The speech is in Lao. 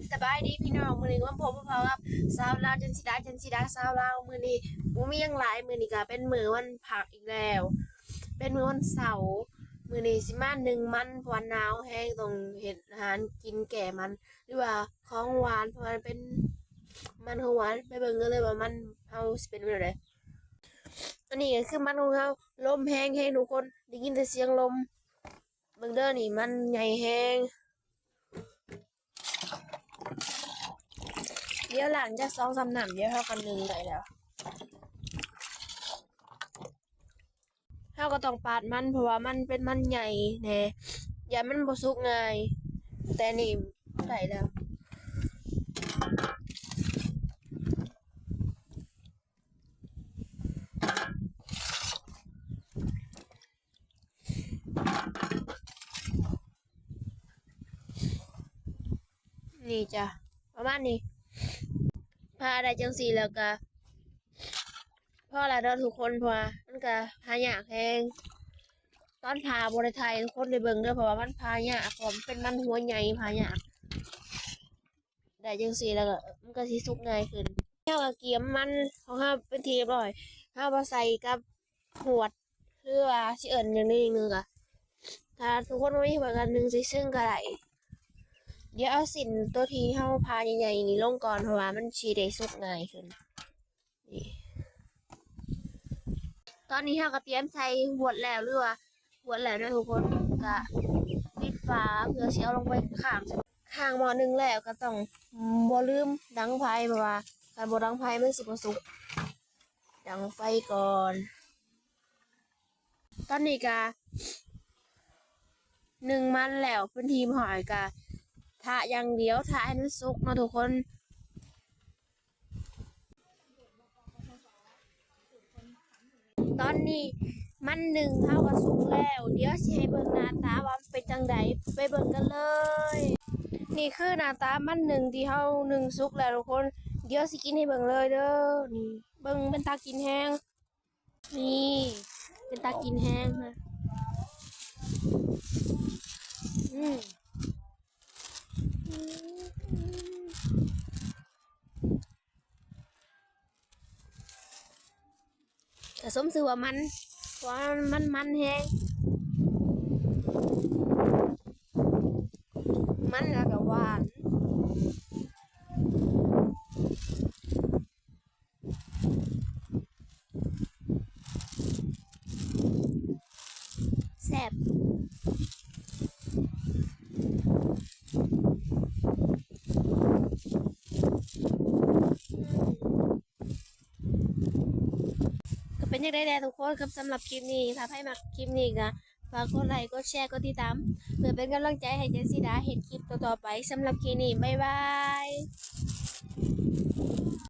ສະບາຍດີພີ່ນ້ອງ, ມື້ນີ້ມາພົບມາພໍ້ກັບສາວລາວ ຈັນຊິດາ ຈັນຊິດາສາວລາວ. ມື້ນີ້ບໍ່ມີຫຍັງຫຼາຍ, ມື້ນີ້ກະເປັນມື້ວັນພັກອີກແລ້ວ, ເປັນມື້ວັນເສົາ. ມື້ນີ້ຊິມາໜຶ້ງມັນ ເພາະວ່າໜາວແຮງ, ຕ້ອງເຮັດອາຫານກິນແກ້ມັນ ຫຼືວ່າຂອງຫວານ ເພາະວ່າເປັນມັນຂອງຫວານ. ໄປເບິ່ງກັນເລີຍວ່າມັນເຮົາຊິເປັນແນວໃດ. ອັນນີ້ກະຄືມັນຂອງເຮົາ. ລົມແຮງແຮງທຸກຄົນ, ໄດ້ຍິນແຕ່ສຽງລົມ. ເບິ່ງເດີ ນີ້ມັນໃຫຍ່ແຮງ. ດຽວລ້າງຈັກສອງສາມນ້ຳ ດຽວເຮົາກະໜຶ້ງໄດ້ແລ້ວ. ເຮົາກະຕ້ອງປາດມັນ ເພາະວ່າມັນເປັນມັນໃຫຍ່ແດ່, ຢ້ານມັນບໍ່ສຸກງ່າຍ. ແຕ່ນີ້ໄດ້ແລ້ວ. ນີ້ຈ້ະ ປະມານນີ້. ຜ່າໄດ້ຈັ່ງຊີ້ແລ້ວກະພໍລະເນາະທຸກຄົນ, ເພາະວ່າມັນກະຜ່າຍາກແຮງ. ຕອນຜ່າບໍ່ໄດ້ຖ່າຍໃຫ້ທຸກຄົນໄດ້ເບິ່ງເດີ ເພາະວ່າມັນຜ່າຍາກ, ເພາະວ່າມັນເປັນມັນຫົວໃຫຍ່ ຜ່າຍາກ. ໄດ້ຈັ່ງຊີ້ແລ້ວກະ ມັນກະຊິສຸກງ່າຍຂຶ້ນ. ເຮົາກະກຽມມັນຂອງເຮົາເປັນທີ່ຮຽບຮ້ອຍ, ເຮົາມາໃສ່ກັບຫວດ ຫຼືວ່າຊິເອີ້ນຫຍັງໜຶ່ງກະ ຖ້າທຸກຄົນບໍ່ມີຫວດກະໜຶ້ງໃສ່ຊຶ້ງກະໄດ້. ດຽວເອົາຊີ້ນໂຕທີ່ເຮົາຜ່າໃຫຍ່ໆນີ້ລົງກ່ອນ ເພາະວ່າມັນຊິໄດ້ສຸກງ່າຍຂຶ້ນ. ນີ້ ຕອນນີ້ເຮົາກະຕຽມໃສ່ຫວດແລ້ວ ຫຼືວ່າຫວດແລ້ວເນາະທຸກຄົນ, ກະປິດຝາເພື່ອຊິເອົາລົງໄປຄ້າງ ຄ້າງໝໍ້ໜຶ້ງແລ້ວກະຕ້ອງບໍ່ລືມດັງໄຟ ເພາະວ່າຄັນບໍ່ດັງໄຟມັນຊິບໍ່ສຸກ. ດັງໄຟກ່ອນ. ຕອນນີ້ກະໜຶ້ງມັນແລ້ວເປັນທີ່ຮຽບຮ້ອຍ, ກະຖ້າຢ່າງດຽວ ຖ້າໃຫ້ມັນສຸກເນາະທຸກຄົນ. ຕອນນີ້ມັນໜຶ້ງເຮົາກະສຸກແລ້ວ, ດຽວຊິໃຫ້ເບິ່ງໜ້າຕາວ່າມັນເປັນຈັ່ງໃດ, ໄປເບິ່ງກັນເລີຍ. ນີ້ຄືໜ້າຕາມັນໜຶ້ງທີ່ເຮົາໜຶ້ງສຸກແລ້ວທຸກຄົນ, ດຽວຊິກິນໃຫ້ເບິ່ງເລີຍເດີ. ນີ້ ເບິ່ງເປັນຕາກິນແຮງ. ນີ້ ເປັນຕາກິນແຮງນະ. ອືມ ກະສົມຊື່ວ່າມັນ ເພາະວ່າມັນມັນແຮງ, ມັນແລ້ວກະຫວານ. ແຊບ. ກະເປັນຈັ່ງໃດແດ່ທຸກຄົນ ກັບສຳລັບຄລິບນີ້. ຖ້າໃຜມັກຄລິບນີ້ກະ ຝາກກົດໄລກ໌ ກົດແຊ ກົດຕິດຕາມ ເພື່ອເປັນກຳລັງໃຈໃຫ້ຈັນຊິດາເຮັດຄລິບຕໍ່ໆໄປ. ສຳລັບຄລິບນີ້ ບາຍບາຍ.